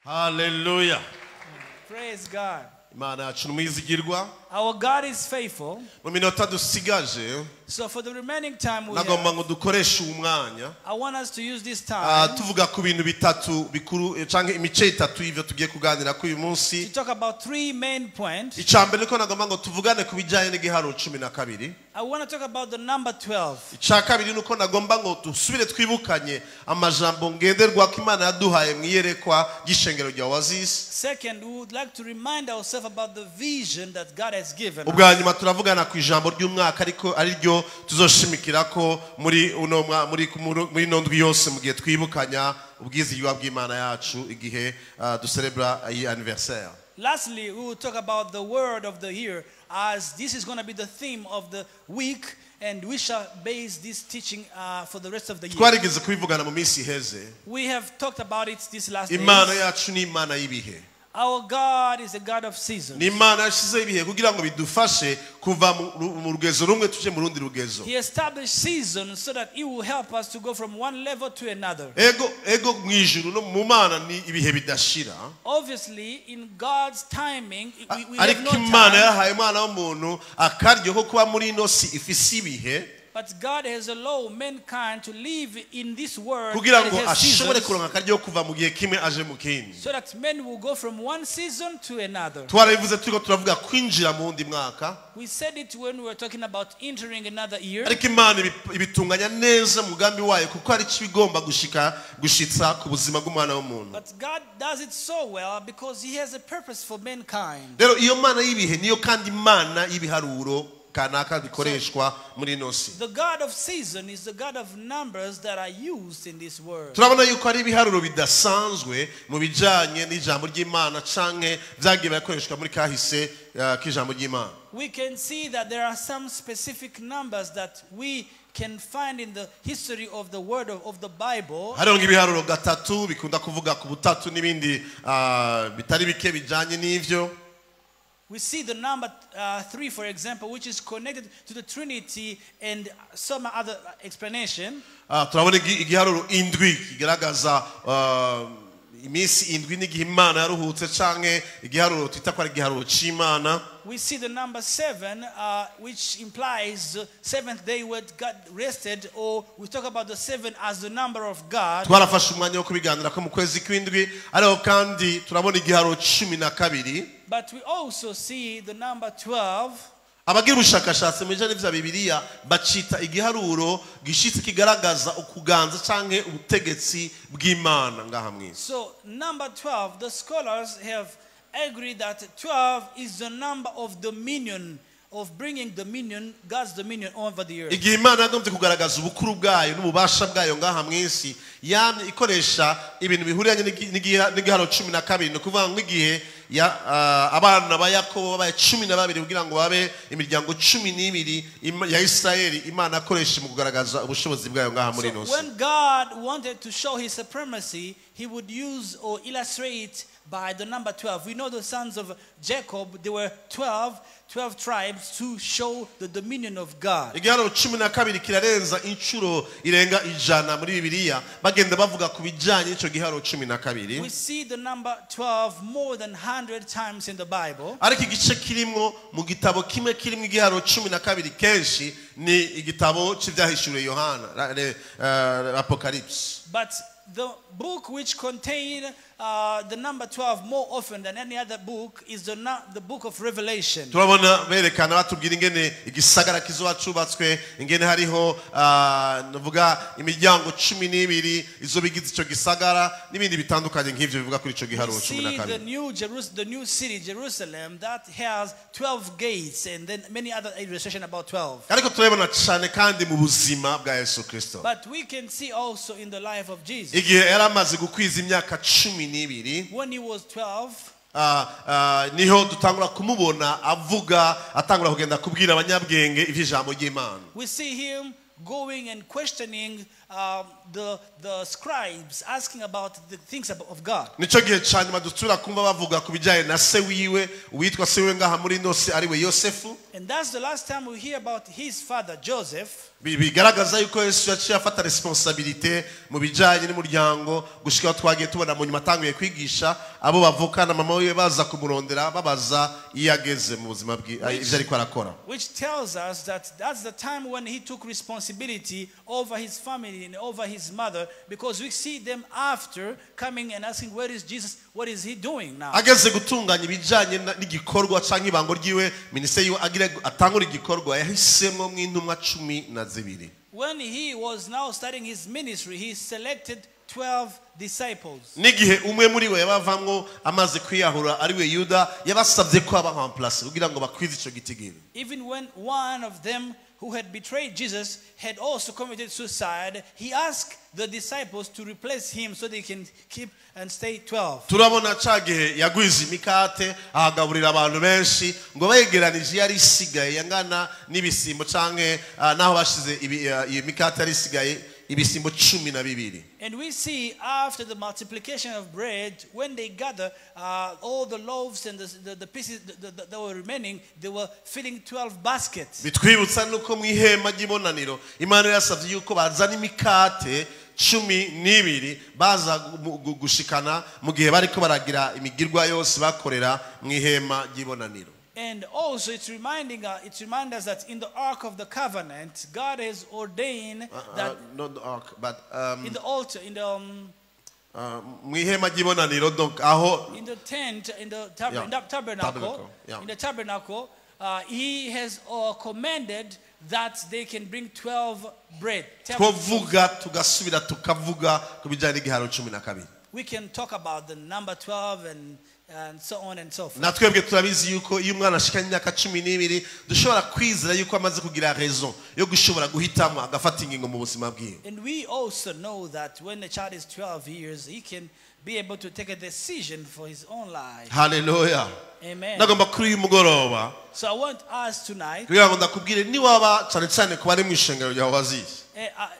Hallelujah. Praise God. Imana yacu ni umwizigirwa. Our God is faithful. Mu minota dusigaje, So for the remaining time we nagomba have, ngo dukoreshe uwu mwanya I want us to use this time tuvuga ku bintu bitatu bikuru canke imice itatu y'ivyo tugiye kuganira kuri uyu munsi. to talk about three main points. Icya mbere niko nagomba ngo tuvugane ku bijyanye n'igiharuro 12. I want to talk about the number 12. Icya kabiri nuko nagomba ngo dusubire twibukanye amajambo ngenderwako Imana yaduhaye mu iyerekwa ry'ishengero rya Oasis. Second, we would like to remind ourselves about the vision that God has given us. Ubwa nyuma turavugana ku ijambo ry'umwaka, ariko ari ryo tuzoshimikira ko muri uno muri ino ndwi yose mu gihe twibukanya ubwizigirwa bw'Imana yacu igihe ducelebra iyi anniversaire. Lastly, we will talk about the word of the year, as this is going to be the theme of the week, and we shall base this teaching for the rest of the year. Twarigeze kubivugana mu minsi iheze. We have talked about it this last Imana days. yacu ni Imana y'ibihe. Our God is a God of seasons. Ni Imana yashizeho ibihe kugira ngo bidufashe kuva mu rugezo rumwe tuje mu rundi rugezo. He established seasons so that He will help us to go from one level to another. Ego mu ijuru no mu Mana ni ibihe bidashira. Obviously, in God's timing, we have Ariko no Imana time. yahaye umwana w'umuntu akaryo ko kuba muri ino si ifise ibihe. But God has allowed mankind to live in this world Kugira that ngo has ashobore seasons, kuronka akaryo kuva mu gihe kimwe aje mu kindi. so that men will go from one season to another. Twarabivuze turiko turavuga kwinjira mu wundi mwaka. We said it when we were talking about entering another year. Ariko Imana ibitunganya neza mu mugambi wayo kuko ari cyo igomba gushitsa ku buzima bw'umwana w'umuntu. But God does it so well because He has a purpose for mankind. Rero iyo Mana y'ibihe niyo kandi Imana y'ibiharuro kanaka bikoreshwa muri ino si. The God of season is the God of numbers that are used in this world. Turabona yuko ari ibiharuro bidasanzwe mu bijanye n'ijambo ry'Imana canke vyagiye birakoreshwa muri kahise k'ijambo ry'Imana. We can see that there are some specific numbers that we can find in the history of the word of the Bible. Hariho nk'ibiharuro gatatu bikunda kuvuga ku butatu n'ibindi bitari bike bijanye n'ivyo. We see the number 3, for example, which is connected to the Trinity and some other explanation. Turabona igiharuro indwi kigaragaza iminsi indwi n'igihe Imana yaruhutse canke igiharuro twita ko ari igiharuro c'Imana. We see the number 7, which implies the seventh day where God rested, or we talk about the 7 as the number of God. Twarafashe umwanya wo kubiganira ko mu kwezi kw'indwi, ariko kandi turabona igiharuro 12. But we also see the number 12. Abagira ubushakashatsi mu bijanye n'ivya Bibiliya bacita igiharuro gishitse kigaragaza ukuganza canke ubutegetsi bw'Imana ngaha mw'isi. So number 12, the scholars have agreed that 12 is the number of dominion, of bringing dominion, God's dominion over the earth. Igihe Imana yagombye kugaragaza ubukuru bwayo n'ububasha bwayo ngaha mw'isi, yamye ikoresha ibintu bihuriranye n'igiharuro 12, ni ukuvuga ngo igihe abana ba Yakobo babaye 12 kugira ngo babe imiryango 12 ya Isirayeli, Imana akoresha mu kugaragaza ubushobozi bwayo ngaha muri ino si. When God wanted to show his supremacy, he would use or illustrate by the number 12. We know the sons of Jacob, they were 12 tribes to show the dominion of God. Igiharuro 12 kirarenza inshuro irenga 100 muri Bibiliya, bagenda bavuga ku bijanye n'ico giharuro 12. We see the number 12 more than 100 times in the Bible. Ariko igice kirimwo mu gitabo kimwe kirimwo igiharuro 12 kenshi ni igitabo c'Ivyahishuriwe Yohana, Apocalypse. But the book which contained the number 12 more often than any other book is the book of Revelation. Turabona berekana batubwira ingene igisagara kizoba cubatswe, ingene hariho nuvuga imiryango 12 izo bigize ico gisagara n'ibindi bitandukanye nk'ivyo bivuga kuri ico giharuro We cumi na see kabiri. The new city Jerusalem that has 12 gates and then many other illustration about 12. Ariko turabona cyane kandi mu buzima bwa Yesu Kristo. But we can see also in the life of Jesus. Igihe yari amaze gukwiza imyaka 12, When he was 12, niho dutangura kumubona avuga, atangura kugenda kubwira abanyabwenge ivy'ijambo ry'Imana. We see him going and questioning the scribes, asking about the things of God. Nico gihe ca nyuma dutura kumva bavuga ku bijanye na se wiwe, uwitwa se wiwe ngaha muri ino si ariwe Yosefu. And that's the last time we hear about his father Joseph. Bigaragaza yuko Yesu yaciye afata responsabilité mu bijanye n'umuryango gushika aho twagiye tubona mu nyuma atanguye kwigisha abo bavukana mama wiwe baza kumurondera babaza iyo ageze mu buzima bwe ivyo ariko arakora. Which tells us that that's the time when he took responsibility over his family and over his mother, because we see them after coming and asking, where is Jesus? What is he doing now? Ageze gutunganya ibijanye n'igikorwa canke ibango ryiwe minisiteri yiwe agira atangura igikorwa yahisemwo mw'intumwa 12. When he was now starting his ministry, he selected 12 disciples. N'igihe umwe muri we yabavamwo amaze kwiyahura ari we Yuda yabasabye ko aba remplacer kugira ngo bakwize ico gitigiri. Even when one of them who had betrayed Jesus had also committed suicide, he asked the disciples to replace him so they can keep and stay 12. Turabona ca gihe yagwiza imikate ahagaburira abantu benshi ngo bayegeranije yari isigaye yangana n'ibisimbo canke naho bashize iyo mikate yari isigaye ibisimbo 12. And we see after the multiplication of bread, when they gather all the loaves and the pieces that were remaining, they were filling 12 baskets. Bitwibutsa nuko mu ihema ry'ibonaniro Imana yasavye yuko bazana imikate 12 baza gushikana mu gihe bariko baragira imigirwa yose bakorera mu ihema ry'ibonaniro. And also it's reminding it reminds us that in the Ark of the Covenant, God has ordained that not the Ark, but in the altar, in the mu ihema ry'ibonaniro, donc aho in the tent, in the tabernacle, yeah. In the tabernacle, he has commanded that they can bring 12 bread. Twovuga tugasubira tukavuga kubijanye n'igiharo 12. We can talk about the number 12 and so on and so forth. Natwebwe turabizi yuko iyo umwana ashikanye imyaka 12 dushobora kwizera yuko amaze kugira raison yo gushobora guhitamo agafata ingingo mu buzima bwiwe. And we also know that when the child is 12 years, he can be able to take a decision for his own life. Hallelujah. Amen. Nagomba kuri uyu mugoroba. So I want us tonight. Kugira ngo ndakubwire niwaba cyane cyane ku bari mu ishengero rya Oasis.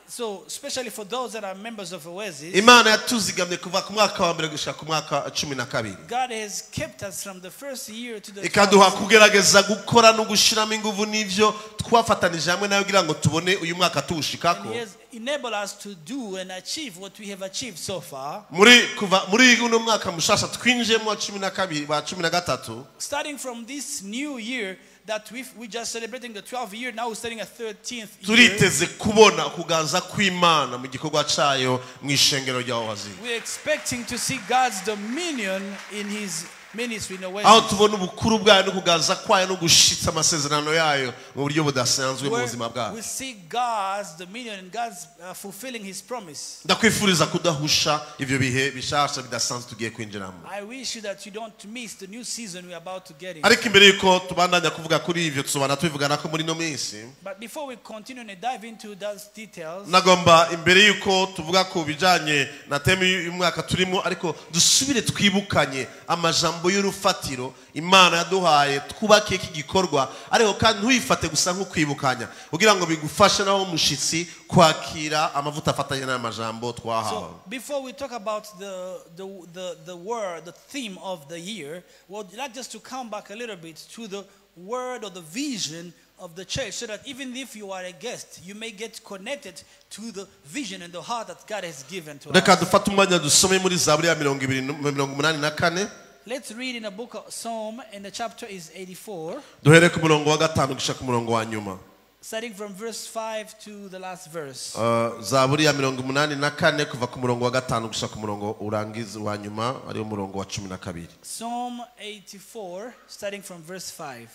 So especially for those that are members of Oasis. Imana yatuzigamye kuva ku mwaka wa mbere gushika ku mwaka 12. God has kept us from the first year to the ikaduha kugerageza gukora no gushiramo inguvu n'ivyo twafatanije hamwe nayo kugira ngo tubone uyu mwaka tuwushikako. And he has enabled us to do and achieve what we have achieved so far. Muri kuva muri uno mwaka mushasha twinjiyemo wa 12 wa 13. Starting from this new year that we just celebrating the 12th year, now we're starting a 13th year. Turiteze kubona kuganza kw'Imana mu gikorwa cayo mu ishengero rya Oasis. We're expecting to see God's dominion in his ministry in Oasis. Aho tubona ubukuru bwayo no kuganza kwayo no gushitsa amasezerano yayo mu buryo budasanzwe mu buzima bwacu. We see God's dominion and God's fulfilling his promise. Ndakwifuriza kudahusha ivyo bihe bishasha bidasanzwe tugiye kwinjiramo. I wish you that you don't miss the new season we're about to get in. Ariko imbere yuko tubandanya kuvuga kuri ivyo tuzobana tubivugana ko muri no minsi. But before we continue and dive into those details, nagomba imbere yuko tuvuga ku bijanye na theme y'umwaka turimo, ariko dusubire twibukanye amajambo y'urufatiro Imana yaduhaye twubake iki gikorwa, ariko kandi ntuyifate gusa nko kwibukanya kugira ngo bigufashe naho mushitsi kwakira amavuta afatanye n'amajambo twahawe. So before we talk about the word, the theme of the year, we'd like just to come back a little bit to the word or the vision of the church, so that even if you are a guest, you may get connected to the vision and the heart that God has given to us. Reka dufate umwanya dusome muri Zaburi ya 284. Let's read in the book of Psalm, and the chapter is 84. Duhere ku murongo wa 5 gushika ku murongo wa nyuma. Starting from verse 5 to the last verse. Zaburi ya 84 kuva ku murongo wa 5 gushika ku murongo urangiza wa nyuma ari umurongo wa 12. Psalm 84 starting from verse 5.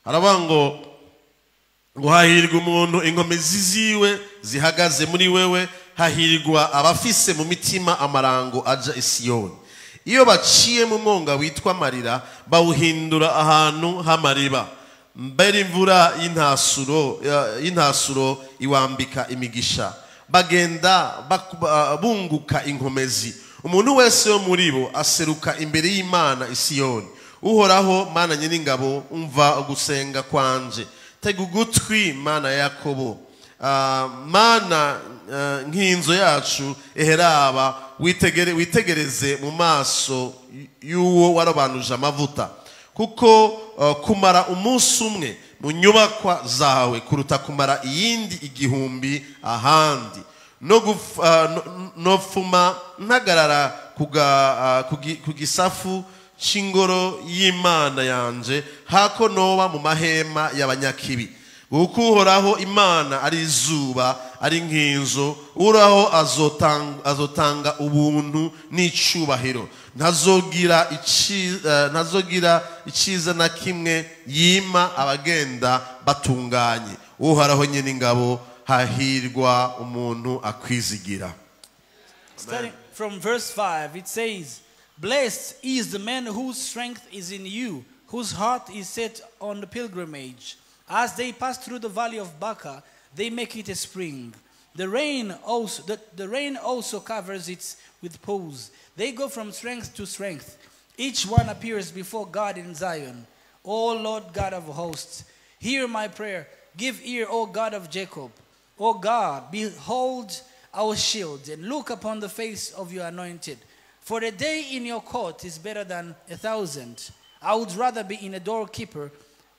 Harabango ngo hahirwa umuntu inkomezi ziwe zihagaze muri wewe, hahirwa abafise mu mitima amarango aja Isiyoni. Iyo baciye mu mwonga witwa Marira bawuhindura ahantu h'amariba, mbere imvura y'intasuro iwambika imigisha, bagenda bunguka inkomezi. Umuntu wese wo muri bo aseruka imbere y'Imana Isiyoni. Uhoraho Mana nyeningabo, umva gusenga kwanje, tega ugutwi Mana ya Yakobo, Mana nk'inzu yacu, eheraba witegereze mu maso y'uwo warobanuje amavuta, kuko kumara umunsi umwe mu nyubakwa zawe kuruta kumara iyindi 1000 ahandi. No gufuma ntagarara ku gisafu c'ingoro y'Imana yanje hako noba mu mahema y'abanyakibi, kuko Uhoraho Imana ari izuba, ari nk'inzu. Uhoraho azotanga ubuntu n'icubahiro, ntazogira iciza na kimwe yima abagenda batunganye. Uhoraho nyene ingabo, hahirwa umuntu akwizigira. Starting from verse 5, it says, "Blessed is the man whose strength is in you, whose heart is set on the pilgrimage. As they pass through the valley of Baca, they make it a spring. The rain also covers it with pools. They go from strength to strength. Each one appears before God in Zion. O Lord God of hosts, hear my prayer. Give ear, O God of Jacob. O God, behold our shield and look upon the face of your anointed. For a day in your court is better than 1,000. I would rather be in a doorkeeper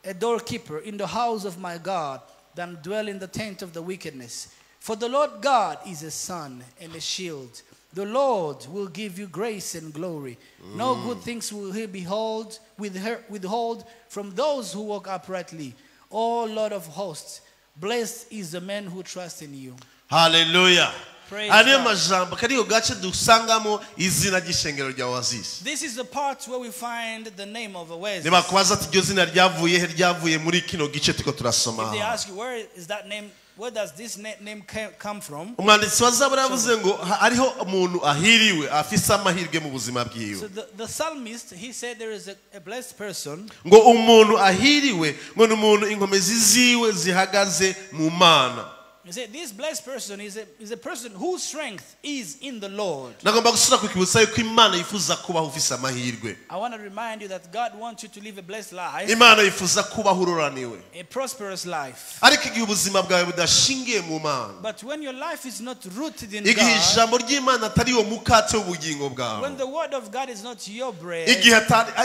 in the house of my God than dwell in the tent of the wickedness. For the Lord God is a sun and a shield. The Lord will give you grace and glory. No good things will he withhold from those who walk uprightly. O Lord of hosts, blessed is the man who trusts in you." Haleluya. Praise Ariyo God. majambo kariyo gace dusangamo izina ry'ishengero rya Oasis. This is the part where we find the name of Oasis. Nibakubaza ati iryo zina ryavuye he, ryavuye muri kino gice turiko turasoma. If they ask you where is that name, where does this name come from? Umwanditsi wa Zaburi yavuze ngo hariho umuntu ahiriwe, afise amahirwe mu buzima bwiwe. So the psalmist, he said there is a blessed person. Ngo umuntu ahiriwe ngo ni umuntu inkomezi ziwe zihagaze mu Mana. He said this blessed person is a person whose strength is in the Lord. Nagomba gusubira kukibutsa yuko Imana yifuza kubaho ufise amahirwe. I want to remind you that God wants you to live a blessed life, Imana yifuza kubaho uroraniwe. A prosperous life. Ariko igihe ubuzima bwawe budashingiye mu Mana, But when your life is not rooted in igihe God, ijambo ry'Imana atari yo mukate w'ubugingo bwawe, when the word of God is not your bread, igihe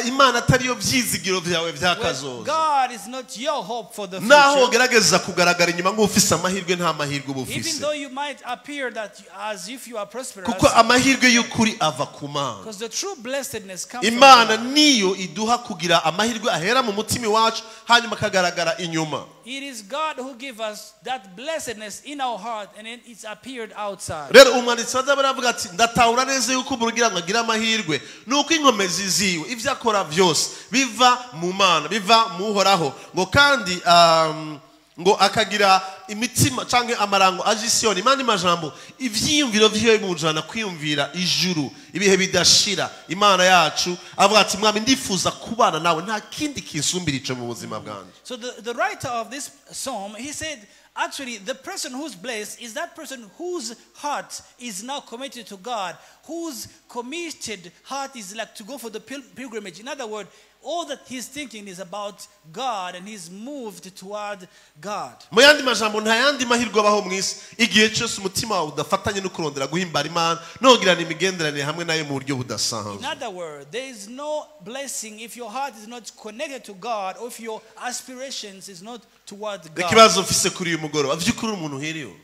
Imana atari yo byizigiro byawe when by'akazoza, God is not your hope for the naho future, ugerageza kugaragara inyuma nk'ufise amahirwe, nta mahirwe uba even ufise, though you might appear that as if you are prosperous, kuko amahirwe y'ukuri ava ku Mana. Because the true blessedness comes from Imana God. Niyo iduha kugira amahirwe ahera mu mutima iwacu hanyuma akagaragara inyuma. It is God who gives us that blessedness in our heart and then it's appeared outside. Rero umwanditsi wa Zaburi aravuga ati ndatahura neza yuko umuntu ugira ngo agire amahirwe ni uko inkomezi ziwe, ibyo akora byose biva mu Mana, biva mu Uhoraho, ngo kandi ngo akagira imitima cyangwa amarango aje Isiyoni. Imana majambo ivyiyumviro vyiwe bimujana kwiyumvira ijuru, ibihe bidashira, Imana yacu. Avuga ati Mwami, ndifuza kubana nawe, nta kindi kinsumbira ico mu buzima bwanjye. So the writer of this psalm, he said, actually, the person who's blessed is that person whose heart is now committed to God, whose committed heart is like to go for the pilgrimage. In other words, all that he's thinking is about God and he's moved toward God. Mu yandi majambo, nta yandi mahirwe abaho mu isi igihe cyose umutima wawe udafatanye no kurondera guhimbara Imana no kugirana imigenderanire hamwe nayo mu buryo budasanzwe. In other words, there is no blessing if your heart is not connected to God or if your aspirations is not toward God. Ikibazo mfise kuri uyu mugoroba, vy'ukuri umuntu uhiriwe?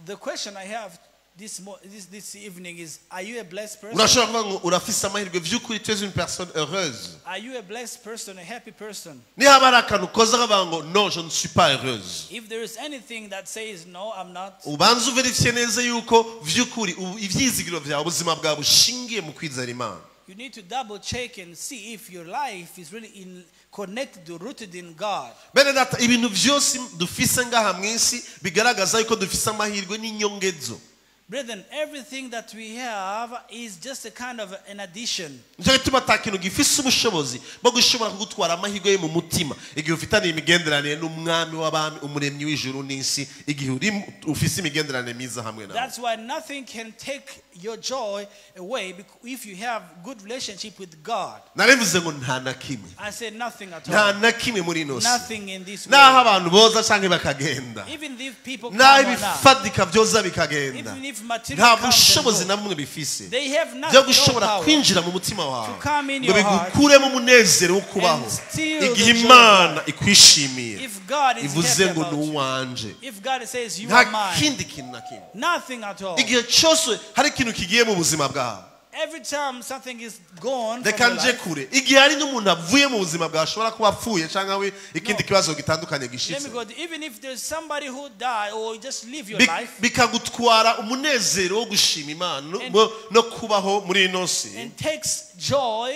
The question I have this evening is, are you a blessed person? Urashobora kuvuga ngo urafise amahirwe, vy'ukuri tu es une personne heureuse? Are you a blessed person, a happy person? Niba hari akantu koza kavuga ngo non, je ne suis pas heureuse, If there is anything that says, "No, I'm not," ubanze uverifiye neza yuko vy'ukuri ivyizigiro vyawe, ubuzima bwawe bushingiye mu kwizera Imana. You need to double check and see if your life is really connected or rooted in God. Bene data, ibintu vyose dufise ngaha mu isi bigaragaza yuko dufise amahirwe n'inyongezo. Brethren, everything that we have is just a kind of an addition. Nicyo gituma ata kintu gifise ubushobozi bwo gushobora kugutwara amahirwe yo mu mutima igihe ufitaniye imigenderanire n'umwami w'abami, umuremyi w'ijuru n'isi, igihe uri ufise imigenderanire myiza hamwe nawe. That's why nothing can take your joy away if you have good relationship with God. Narivuze ngo nta na kimwe. I said nothing at Nta all. na kimwe muri ino si. Nothing in this Naho world. abantu boza canke bakagenda, Even if people naho come or not, ibifatika vyoza bikagenda, even if material nta comes and bushobozi go, na bumwe bifise they have byo nothing, no gushobora power kwinjira mu mutima wawe to come in ngo your heart bigukuremo umunezero wo kubaho and steal the igihe joy of Imana life. ikwishimiye, If God is ivuze happy ngo about ni you, uwanje. if God says you Nta are mine, kindi kintu na kimwe. nothing at all. Igihe cyose hari ikintu kigiye mu buzima bwawe, Every time something is gone from reka your nje life, kure, igihe hari n'umuntu avuye mu buzima bwawe ashobora kuba apfuye cyangwa we ikindi No. kibazo gitandukanye let gishitse, me go. Even if there's somebody who died or just live your life bikagutwara umunezero wo gushima Imana no kubaho muri ino si, and takes joy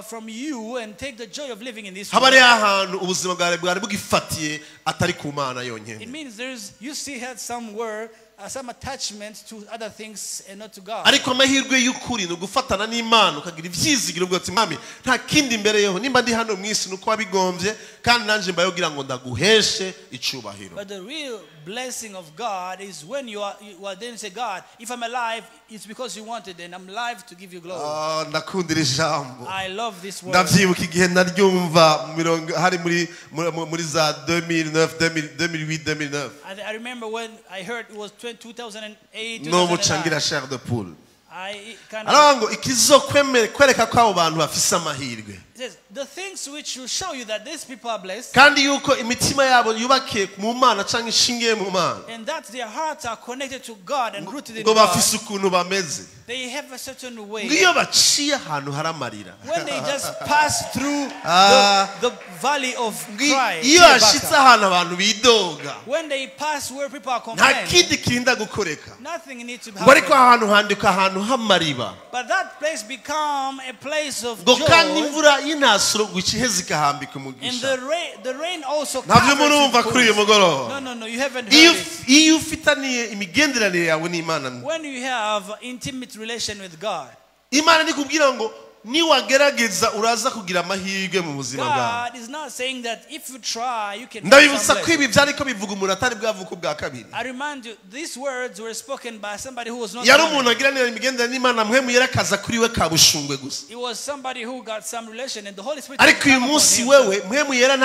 from you and take the joy of living in this haba world, ari ahantu ubuzima bwawe bwari bugifatiye atari ku Mana yonyine. it means you still had some attachment to other things and not to God. Ariko amahirwe y'ukuri ni ugufatana n'Imana ukagira ivyizigiro uvuga uti Mwami, nta kindi imbereyeho, nimba ndi hano mu isi nuko wabigombye, kandi nanje mbayeho kugira ngo ndaguheshe icubahiro. But the real blessing of God is when you are then say, God, if I'm alive, it's because you wanted, and I'm alive to give you glory. Ah, ndakundira ijambo. I love this word. Ndavyibuka igihe naryumva mirongo hari muri za 2009, 2008, 2009. I remember when I heard it was 2008, No mucangira 2009. chair de poule. I kind of Aravuga ngo ikizokwemere kwereka ko abo bantu bafise amahirwe, It says, the things which will show you that these people are blessed kandi yuko imitima yabo yubakiye mu Mana canke ishingiye mu Mana, and that their hearts are connected to God and rooted in ngo God, bafise ukuntu bameze, they have a certain way. ngo iyo baciye ahantu hari amarira, When they just pass through Ah. the valley of ngo cry, iyo tear hashitse bucket, ahantu abantu bidoga, when they pass where people are nta complaining, kindi kirinda gukoreka, nothing needs to ngo ariko happen. ahantu handika ahantu h'amariba, But that place become a place of ngo kandi joy, imvura y'intasuro ngo ice iheze ikahambika and umugisha. the rain also Ntabyo covers murumva it. kuri uyu mugoroba. No, you haven't Iyo heard it. iyo ufitaniye imigenderanire yawe n'Imana, When you have intimate relation with God, Imana nikubwira ngo niwagerageza uraza kugira amahirwe mu buzima bwawe. God is not saying that if you try, you can have Ndabibutsa some ko ibi blessing. byariko bivuga umuntu atari bwavuka ubwa kabiri. I remind you, these words were spoken by somebody who was not Yari born umuntu again. agiranira imigenderanire n'Imana, mpwemu yarakaza kuri we kabushungwe gusa. It was somebody who got some relation and the Holy Spirit Ariko uyu come upon munsi him. wewe mpwemu yera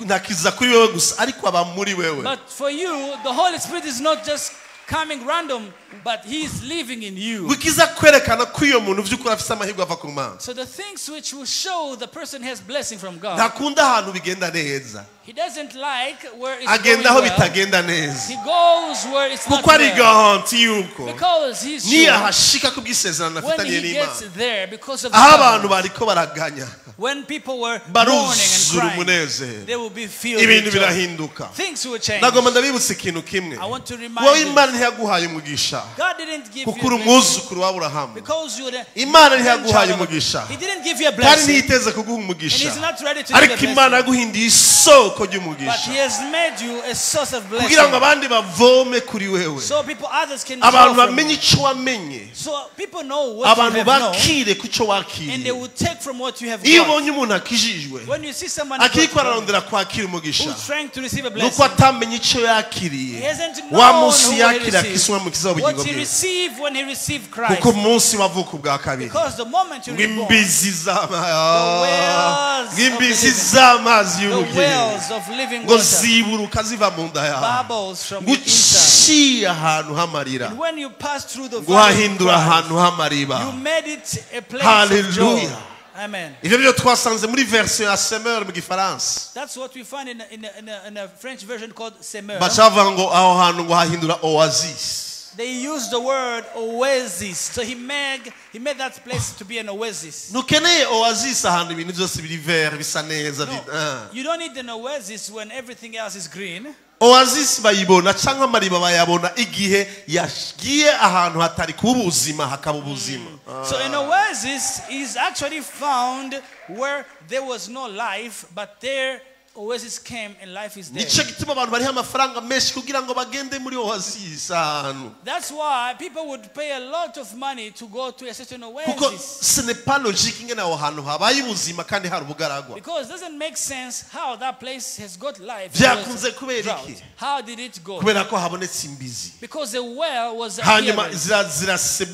ntakiza kuri wewe gusa, ariko aba muri wewe. But for you, the Holy Spirit is not just coming random, but He is living in you. Wikiza kwerekana ko uyo muntu by'ukuri afise amahirwe ava ku Mana. So the things which will show the person has blessing from God. Ntakunda ahantu bigenda neza, He doesn't like where it's going agenda aho well. bitagenda neza, He goes where it's not kuko ari well. garanti yuko Because he's sure niyahashika ku bw'isezerano when afitaniye he n'Imana, gets there, because of the aho abantu covenant, bariko baraganya when people were mourning and baruzura crying, umunezero, they will be filled ibintu with joy. birahinduka. Things will change. Nagomba ndabibutsa ikintu kimwe. I want to remind Wowe you, Imana ntiyaguhaye umugisha God didn't give kuko you uri a blessing umwuzukuru w'Aburahamu. because you're the Imana ntiyaguhaye grandchild of- umugisha He didn't give you a kandi blessing, ntiyiteze kuguha and umugisha, he's not ready to give ariko a blessing. Imana yaguhinduye isoko But ry'umugisha he has made you a source of kugira ngo blessing. abandi bavome kuri wewe, So people, others can draw abantu from bamenye you. icyo wamenye, So people know what you abantu have known, bakire ku cyo and wakiriye. they will take from what you have Iyo got. ubonye umuntu akijijwe When you see someone akiriko got ararondera kwakira umugisha, who's trying to receive a nuko blessing, atamenye icyo he yakiriye, hasn't wa known munsi who he yakira received. akiswe mukiza w'ubugingo What he bwiwe, received when he received Christ. kuko umunsi wavuka ubwa kabiri, Because the moment you ngo reborn, imbizi wells of the ng'imbizi living- z'amazi the y'ubugingo wells of living ngo water ziburuka ziva mu nda yawe, bubbles from ngo the inside. uciye ahantu h'amarira, And when you pass through the ngo valley of uhahindura cries, ahantu h'amariba. you made it a place of joy. Hallelujah. Amen. Ivyo byo twasanze muri version ya Semeur mu gifaransa. That's what we find in a French version called Semeur. Baca bavuga ngo aho hantu ngo hahindura oasis. They used the word oasis. So he made that place to be an oasis. Ntukeneye oasis ahantu ibintu byose biri vert bisa neza. No, you don't need an oasis when everything else is green. Oasis bayibona canke amariba bayabona igihe yagiye ahantu hatari kuba ubuzima hakaba ubuzima. So an oasis is actually found where there was no life, but there oasis came and life is there. Nicyo gituma abantu bariha amafaranga menshi kugira ngo bagende muri oasis ahantu. That's why people would pay a lot of money to go to a certain Kuko oasis. ce n'est pas logique ingene aho hantu habaye ubuzima kandi hari ubugaragwa. Because it doesn't make sense how that place has got life. Byakunze Was kubera drought. iki? How did it go? Kubera ko habonetse imbizi. Because the well was Hanyuma appearing.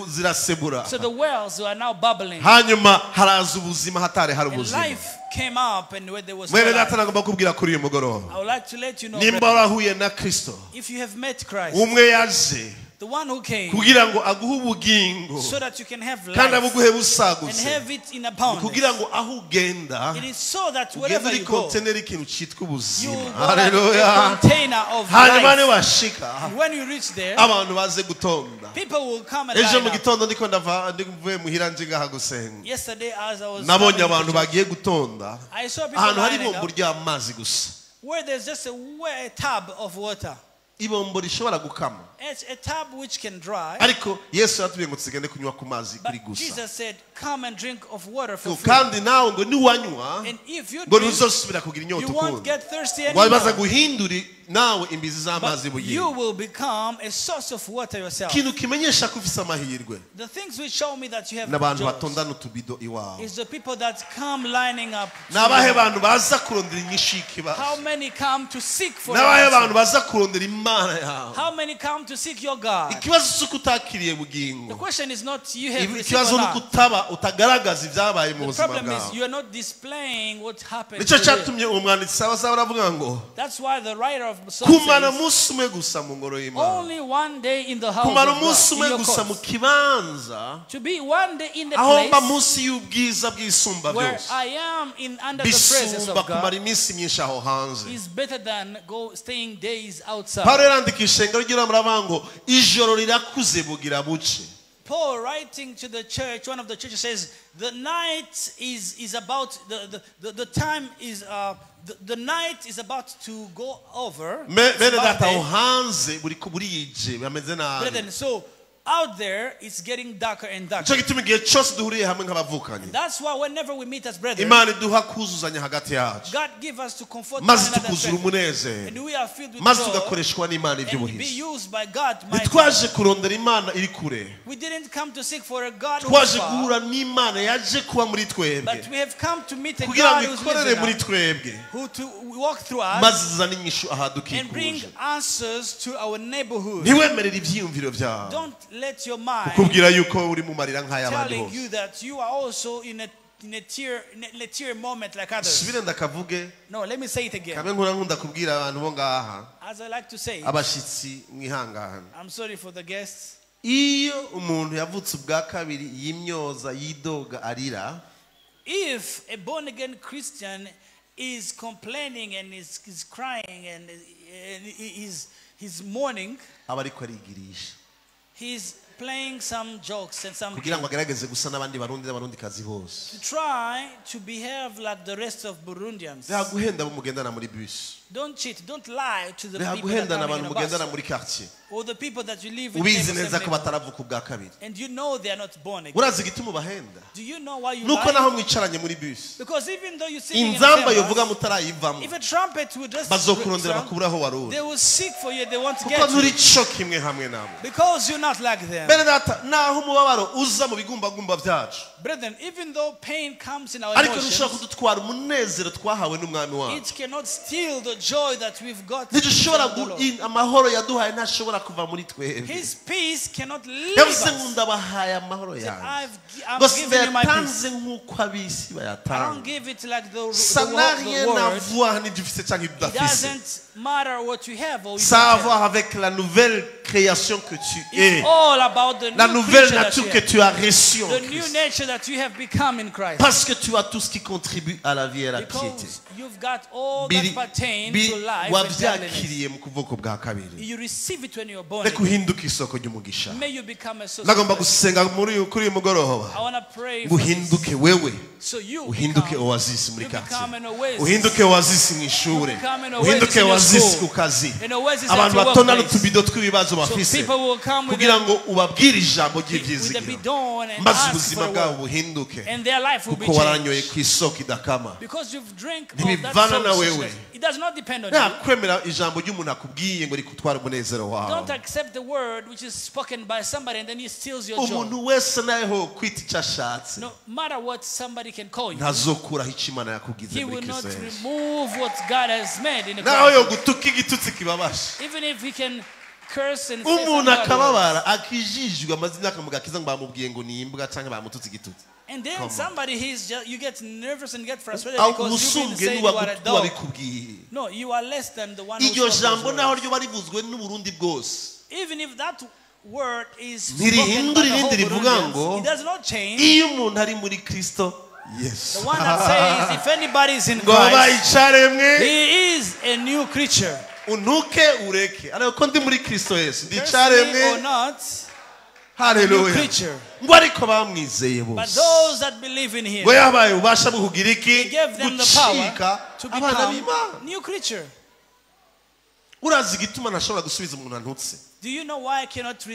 zirasebura. So the wells were now bubbling. Hanyuma haraza ubuzima hatari hari And ubuzima. life came up and where there was no Mwene life. data nagomba kubwira kuri uyu mugoroba. I would like to let you know, Nimba brethren, warahuye na Kristo, if you have met Christ, umwe yaje the one who came kugira ngo aguhe ubugingo so that you can have kandi life abuguhe and busagutse, have it in abundance. kugira ngo aho ugenda It is so that ugende wherever uri you go, konteneri ikintu cyitwa you ubuzima. go like a Haleluya. container of Hanyuma life. niwashika And when you reach there, abantu baze gutonda. people will come and Ejo line mu up. gitondo ndiko ndava mvuye muhira nje ngaha gusenga, Yesterday, as I was nabonye coming to abantu church, bagiye gutonda I saw people ahantu hari lining ibombo up ry'amazi gusa, where there's just a tub of water. Ibombo rishobora gukama. It's a tub which can dry. Ariko Yesu yatubwiye ngo tugende kunywa ku mazi kuri But gusa. Jesus said, come and drink of water for free. Kandi nawe ngo niwanywa And if you ngo drink, ntuzosubira kugira inyota you won't ukundi. get thirsty Ngo baza anymore. guhindura nawe imbizi z'amazi But you bugingo. will become a source of water yourself. Ikintu kimenyesha ko ufise amahirwe The things which show me that you have n'abantu joy batondana utubido iwawe. is the people that come lining up. Ni abahe bantu baza kurondera inyishu y'ikibazo? How many come to seek for Ni abahe an bantu answer? baza kurondera Imana yawe? How many come to seek your God? Ikibazo si uko utakiriye The bugingo. question is not you have received Ikibazo or ni uko not. utaba utagaragaza ibyabaye mu The buzima problem is bwawe. you are not displaying what happened. Nicyo today. cyatumye umwanditsi aba aravuga ngo That's why the writer of Psalm kumara says, umunsi umwe gusa mu ngoro y'Imana, only one day in the house kumara of God, umunsi in umwe your gusa mu courts. kibanza To be one day in the aho mba place munsi y'ubwiza bw'isumba where byose, I am in under the presence bisumba of kumara God iminsi myinshi aho hanze. is better than go staying days outside. Pawulo yarandika ishengero ry'Imana aravuga ngo ijoro rirakuze bugira buce. Paul writing to the church, one of the churches says, the night is about, the time is, the night is about to go over. Bene It's about data aho day. hanze buri burije bameze nabi. Brethren, so out there it's getting darker and darker. Nicyo gituma igihe cyose duhuriye hamwe nk'abavukanyi, That's why whenever we meet as brethren, Imana iduha kuzuzanya hagati yacu, God give us to comfort one maze another and tukuzura strengthen. umunezero, And we are filled with maze joy tugakoreshwa n'Imana and be iby'ubuhizi. used by God mightily. Ntitwaje kurondera Imana iri kure, We didn't come to seek for a God who is twaje far, guhura n'Imana yaje kuba muri twebwe, but we have come to meet a kugira God ngo who's ikorere living muri us, twebwe, who to walk through us maze izane inyishu and bring ahadukikuje. answers to our neighborhood. Ntiwemerere ibyiyumviro byawe Don't let your mind kukubwira yuko uri mu marira nk'ay'abandi telling bose. you that you are also in a tear moment like others. Subire ndakavuge. No, let me say it again. Kabe nkura nkunda kubwira abantu bo ngaha, As I like to say, abashyitsi mwihangane. I'm sorry for the guests. Iyo umuntu yavutse ubwa kabiri yimyoza yidoga arira, If a born again Christian is complaining and is crying and is mourning, aba ariko arigirisha he's playing some jokes and some kugira ngo agerageze gusa n'abandi barundi n'abarundikazi bose. to try to behave like the rest of Burundians. Reka guhenda abo mugendana muri bus, Don't cheat, don't lie to the reka people that guhendana come in abantu a bus mugendana muri quartier, or the people that you live in ubizi the neza same ko neighborhood. bataravuka ubwa kabiri. And you know they are not born again. Urazi igituma ubahenda? Do you know why you Nuko lie? naho mwicaranye muri bus, Because even though you're sitting in the inzamba same yovuga bus, mutarayivamo, if a trumpet would just bazokurondera sound, bakubura aho wari uri, they will seek for you, they want to kuko get you. nturi co kimwe hamwe nabo. Because you're not like them. Bene data, naho umubabaro uza mu bigumbagumba byacu, Brethren, even though pain comes in our ariko ntushobora emotions, kudutwara umunezero twahawe n'umwami wacu. it cannot steal the joy that we've got Ntidushobora from the Lord. amahoro yaduhaye ntashobora kuva muri twebwe. His peace cannot leave Yavuze ngo us. ndabahaye amahoro He said, yanjye, I'm ngo giving you my peace. sindayatanze nk'uko ab'isi I don't bayatanga. give it like the Ça n'a rien à world. voir n'ibyo ufise cyangwa ibyo It udafise. doesn't matter what you have or you Ça a don't have. voir avec la nouvelle création que tu es, It's all about the la new nouvelle creature that nature you que have. tu as reçue en The new Christ. nature that you have become in Christ. Parce que tu as tout ce qui contribue à la vie et à la piété. Because you've got all that pertain to life and godliness. Wabyakiriye mu kuvuka bwa kabiri. You receive it when you're born Reka again. uhinduke isoko ry'umugisha. May you become a source of Nagomba blessing. gusenga kuri uyu mugoroba I want to pray ngo for this. uhinduke wewe, So you uhinduke become, oasis muri you quartier, become an oasis. uhinduke oasis mu ishuri, You become an oasis uhinduke in your oasis school. ku kazi. An oasis at Abantu your batondana workplace. utubido tw'ibibazo People bafise people will come with kugira ngo ubabwire ijambo with the ry'ibyizigiro bidon and maze ask for ubuzima a bwabo word. buhinduke And their life will be kuko waranyoye changed. ku isoko idakama. Because you've drink of that Ntibivana na source. wewe. It does not depend on you. Nta kwemera ijambo ry'umuntu akubwiye ngo rikutware umunezero wawe. Don't accept the word which is spoken by somebody and then he steals your joy. Umuntu wese naho kwita icyo ashatse No matter what somebody can call you, ntazokuraho icyo Imana yakugize he muri will not Kristo Yesu. remove what God has made in the Naho yo Christ. gutuka igitutsi kibabasha Even if he can curse and say some umuntu bad words. akababara akijijwe amaze imyaka mu gakiza ngo bamubwiye ngo ni imbwa cyangwa bamututse igitutsi. And then Come on. somebody he's just, you get nervous and get frustrated Aho because you've been ubusumbwe saying you are a dog. n'uwabikubwiye. No, you are less than the one who Iryo spoke those jambo naho words. ryo barivuzwe n'Uburundi bwose Even if that word is spoken Ntirihindura by the whole irindi rivuga Burundians, ngo, it does not change. iyo umuntu ari muri Kristo Yesu The one that says if anybody is in ngo wabaye Christ, icaremwe he is a new creature. untuke ureke ariko ko ndi muri Kristo Yesu ndi Curse me icaremwe. or not, new Haleluya. creature. Ngo ariko bamwizeye But bose those that believe in him, ngo yabaye ububasha bwo kugira iki he gave them the power gucika to abana become b'Imana. new creature. Urazi igituma ntashobora gusubiza umuntu antutse? Do you know why I cannot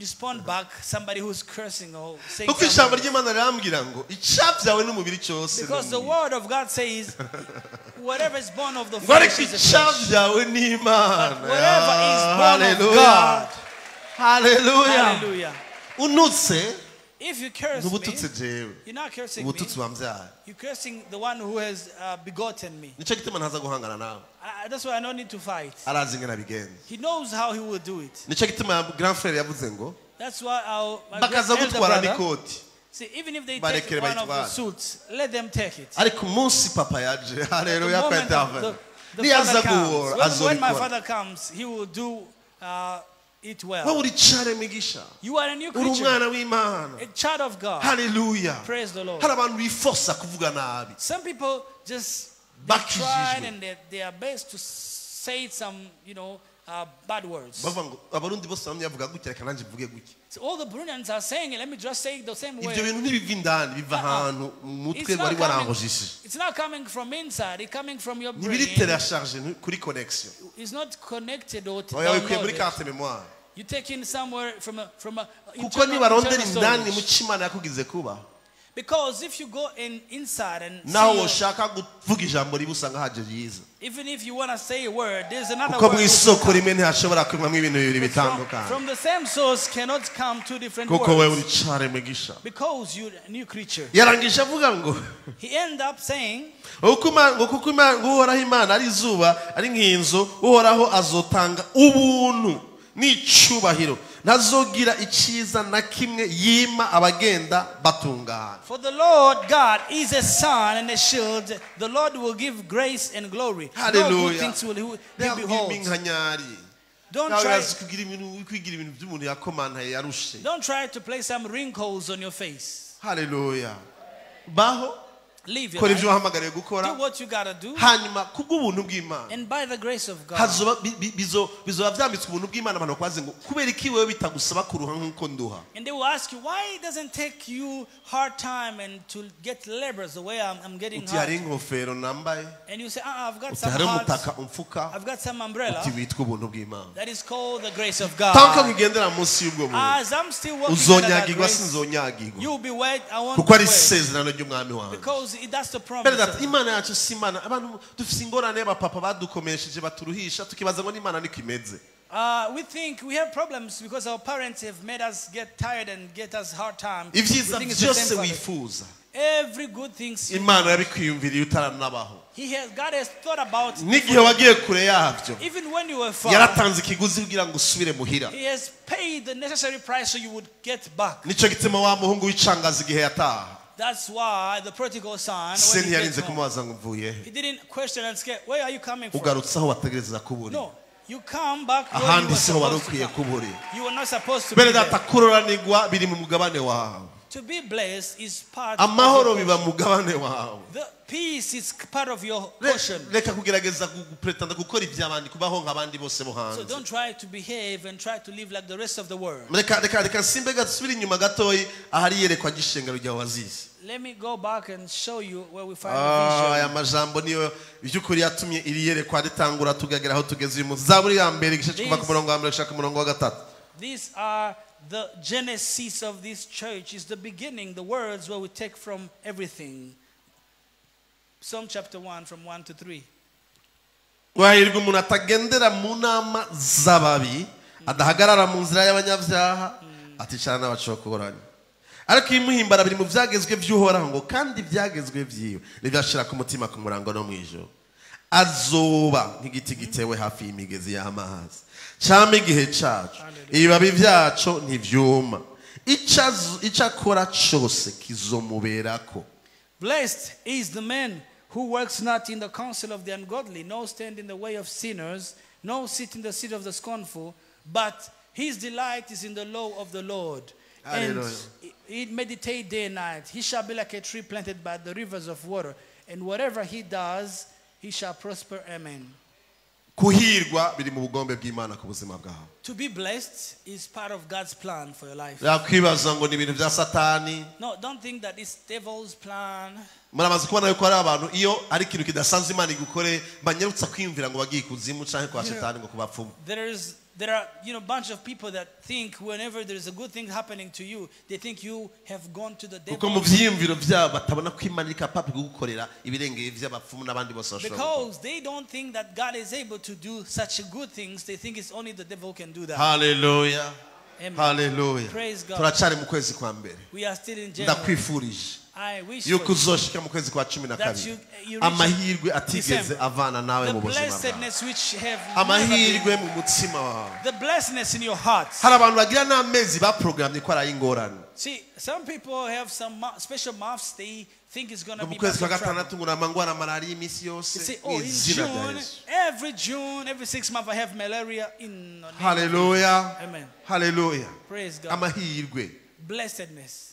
respond back somebody who's cursing or saying Kuko ijambo something? ry'Imana rirambwira ngo icabyawe n'umubiri cyose Because the n'umubiri. word of God says, whatever is born of the Ngo ariko flesh is the flesh. icabyawe n'Imana. But whatever is born of Haleluya. God. Haleluya. Hallelujah. Unutse If you curse me, ntubututse jewe you're not cursing me. ubututsi wambyaye. You're cursing the one who has begotten me. Nicyo gituma ntaza guhangana nawe. That's why I don't need to fight. Arazi ingene abigenza. He knows how he will do it. Nicyo gituma grand frère yavuze ngo That's why our my bakaza great elder gutwara brother, n'ikoti see, even if they Barekere take one of the bayitware. suits, let them take it. Ariko umunsi papa yaje The haleluya moment kwentavana the niyaza father comes, guhora when my azobikora. father comes, he will do it Wowe well. uri icaremwe gisha. You are a new Uri creature, umwana w'Imana. a child of God. Haleluya. Praise the Lord. Hari abantu biforsa kuvuga nabi. Some people just they Bakijijwe. try and they are best to say some, bad words. Bavuga ngo abarundi bose bamwe bavuga gutya reka nanjye mvuge gutya. So all the Burundians are saying, let me just say it the same Ibyo way. bintu ntibiva indani biva ahantu mu mutwe It's wari not coming, warangojishije. it's not coming from inside, it's coming from your brain. Ntibiri telecharge kuri connection. It's not connected or Oya wikuye muri downloaded. carte mémoire. You take in somewhere from a Kuko internal, nibarondera internal indani mu storage. cyo Imana yakugize kuba Because if you go in inside and see naho woshaka kuvuga ijambo ribi usanga haje ryiza. even if you want to say a word, there's another Kuko word. mu isoko rimwe ntihashobora kuvamo ibintu bibiri bitandukanye. From the same source cannot come two different Kuko wewe words. uri icaremwe gisha. Because you're a new creature. Yarangije avuga ngo He ended up saying, ngo kuko Uhoraho Imana ari izuba ari nk'inzu Uhoraho azotanga ubuntu n'icubahiro ntazogira icyiza na kimwe yima abagenda batungana. For the Lord God is a sun and a shield. The Lord will give grace and glory. No good Hallelujah. things will he behold. Iminkanyari. Don't Nawe try, urazi kugira ibintu kwigira ibintu by'umuntu yakomantaye yarushe. don't try to place some wrinkles on your face. Hallelujah. Baho Live your kora ibyo life. wahamagariwe gukora Do what you gotta do. hanyuma kubw'ubuntu bw'Imana And by the grace of God, hazoba bizoba byambitswe ubuntu bw'Imana abantu bakwaze ngo kubera iki wewe bitagusaba kuruha nk'uko nduha. And they will ask you, why it doesn't take you hard time and to get labors the way I'm getting Uti hari hard? ingofero nambaye. And you say, I've got Uti some hari hats. umutaka umfuka. I've got some umbrella. Uti witwa ubuntu bw'Imana. That is called the grace of Tanka God. nkigendera munsi y'ubwo buntu As I'm still walking under that uzonyagirwa grace, sinzonyagirwa you'll be wet. I won't kuko be ari wet. isezerano ry'umwami wanjye. Because that's the promise. Mbere data Imana yacu si Imana abantu dufite ingorane y'abapapa badukomesheje baturuhisha tukibaza ngo n'Imana niko imeze. We think we have problems because our parents have made us get tired and get us hard time. We Ibyiza think it's the byose same for wifuza every good thing Imana yabikwiyumviriye utaranabaho. God has thought about N'igihe wagiye kure yabyo even when you were far. yaratanze ikiguzi kugira ngo usubire muhira. He has paid the necessary price so you would get back. Nicyo gituma wa muhungu w'icangazi igihe yataha That's why the prodigal son, se when he, ntiyarinze gets home, kumubaza ngo mvuye he he didn't question and say, where are you coming from? ugarutse aho wategereza kuba uri. No, you come back where you Ahandi were siho wari supposed to ukwiye come. kuba uri. You were not supposed to be Bene there. data kuroranirwa biri mu mugabane wawe. To be blessed is part of Amahoro your biba portion. mugabane wawe. The peace is part of your portion. Reka kugerageza gupretanda gukora iby'abandi, kubaho nk'abandi bose bo So hanze. don't try to behave and try to live like the rest of the world. Reka simbe gasubira inyuma gatoyi ahari yerekwa gishengero rya wazizi. Let me go back and show you where we find the Aya vision. majambo niyo by'ukuri yatumye iri yerekwa ritangura tugagera aho tugeze uyu munsi. Zaburi ya mbere igice kuva ku murongo wa mbere gushika ku murongo wa gatatu. These are the genesis of this church. It's the beginning, the words where we take from everything. Psalm chapter 1 from 1 to 3. Wahirwa umuntu atagendera mu nama z'ababi, adahagarara mu nzira y'abanyabyaha, aticara n'abacokoranyi. Ariko ibimuhimbara biri mu byagezwe by'Uhoraho, ngo kandi ibyagezwe byiwe ntibyashira ku mutima ku murango no mu ijoro. Azoba nk'igiti gitewe hafi y'imigezi y'amazi, cama igihe caco, ibibabi vyaco ntivyuma, ico akora cose kizomuberako. Blessed is the man who works not in the counsel of the ungodly, nor stand in the way of sinners, nor sit in the seat of the scornful, but his delight is in the law of the Lord. And Hallelujah. he meditate day and night. He shall be like a tree planted by the rivers of water, and whatever he does, he shall prosper. Amen. Kuhirwa biri mu bugombe bw'Imana ku buzima bwawe. To be blessed is part of God's plan for your life. Yakwibaza ngo ni ibintu bya Satani. No, don't think that it's devil's plan. Muramaze kubona yuko hari abantu iyo ari ikintu kidasanzwe Imana igukore banyarutsa kwiyumvira ngo bagiye kuzimu canke kwa Shetani ngo kubapfumu. There are bunch of people that think whenever there is a good thing happening to you, they think you have gone to the devil. Kuko mu vyiyumviro vyabo batabona ko Imana iri capable kugukorera ibirengeye vy'abapfumu n'abandi bose bashobora gukora. Because they don't think that God is able to do such good things. They think it's only the devil can do that. Hallelujah. Amen. Hallelujah. Praise God. Turacari mu kwezi kwa mbere. We are still in January. Ndakwifurije I wish yuko for you uzoshika mu kwezi kwa cumi na that kabiri you reach amahirwe atigeze December. avana nawe The mu buzima bwawe, blessedness which have never amahirwe been, mu mutima wawe. the blessedness in your heart. Hari abantu bagira n'amezi baprogrammye ko ari ay'ingorane. See, some people have some special months they think it's going to Ngo mu be kwezi kwa months of trouble. gatandatu ngo namangwara malariya iminsi yose. They say, oh, in Izina rya June, Yesu. every June, every 6 months I have malaria in the name of Hallelujah. Amen. Hallelujah. Praise God. Amahirwe. Blessedness.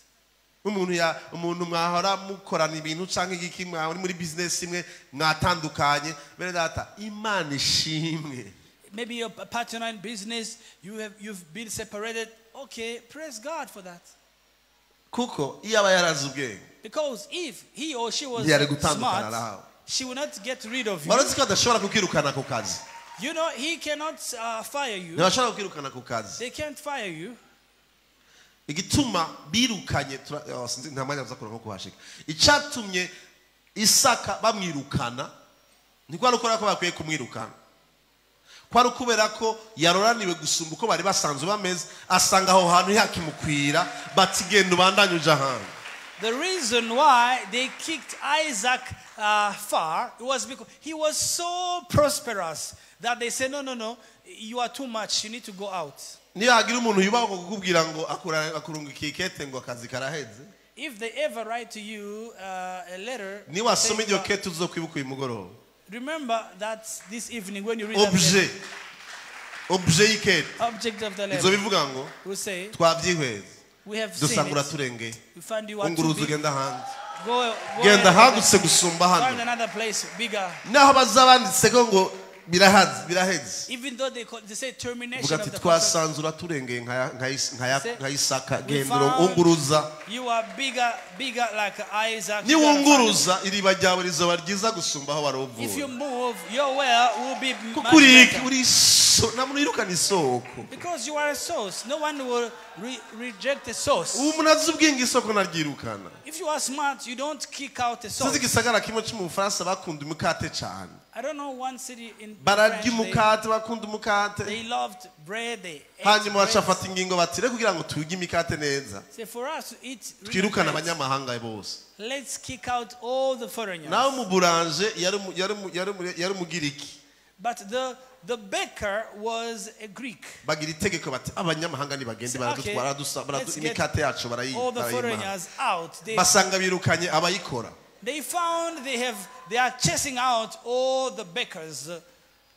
Umuntu mwahora mukorana ibintu canke igiki, mwahora muri business imwe mwatandukanye, bene data Imana ishimwe. Maybe you're a partner in business, you've been separated. Okay, praise God for that. Kuko iyo aba yarazi ubwenge, Because if he or she was ntiyari gutandukana smart, nawe. she will not get rid of you. Wari uzi ko adashobora kukwirukana ku kazi? You know, he cannot fire you. Ntibashobora kukwirukana ku kazi. They can't fire you. Igituma birukanye, sinzi, nta mwanya uza kuronka kuhashika. Icatumye Isaka bamwirukana ntikwari ukubera ko bakwiye kumwirukana, kwari ukubera ko yaroraniwe gusumba uko bari basanzwe bameze, asanga aho hantu yakimukwira, bati genda ubandanye uja ahandi. The reason why they kicked Isaac far was because he was so prosperous that they said, no, no, no, you are too much, you need to go out. Niyo hagira umuntu yubaha kukubwira ngo akurungikiye ikete ngo akazi karaheze. If they ever write to you a letter, Niwasoma saying iryo that, kete uzokwibuka uyu mugoroba. Remember that this evening when you read that Objet. letter, Objet y'ikete. object of the letter, Izobivuga ngo will say, twabyihweza. we have seen Dusanga it. uraturengeye. We find you are too Unguruza big. ugenda ahandi. Go Genda ahead. hagutse gusumba hano. Find another place bigger. Naho bazabanditseko ngo biraheze. Even though they say termination Vuga of ati the contract, twasanze uraturengeye nka Isaka, We genda found unguruza. You are bigger like Isaac. Niwunguruza iriba ryawe rizoba ryiza gusumba aho wari uvuye. If you move, your well will be Kuko much better. uri nta muntu yirukana isoko. Because you are a source. No one will reject a source. Ubu umuntu azi ubwenge isoko ntaryirukana. If you are smart, you don't kick out a Sinzi source. igisagara kimwe cyo mu Bufaransa bakunda umukate cyane. I don't know one city in Bararya France, umukate, bakunda umukate. they loved bread, they ate Hanyuma bread. bacafata ingingo bati reka kugira ngo turye imikate neza, Say, for us to eat real twirukane bread, abanyamahanga bose. let's kick out all the foreigners. Nawe mu buranje yari umugiriki. But the baker was a Greek. Bagira itegeko bati abanyamahanga nibagende Say, okay, let's get imikate yacu all the barayimara. foreigners out. Basanga birukanye abayikora. They found they are chasing out all the bakers,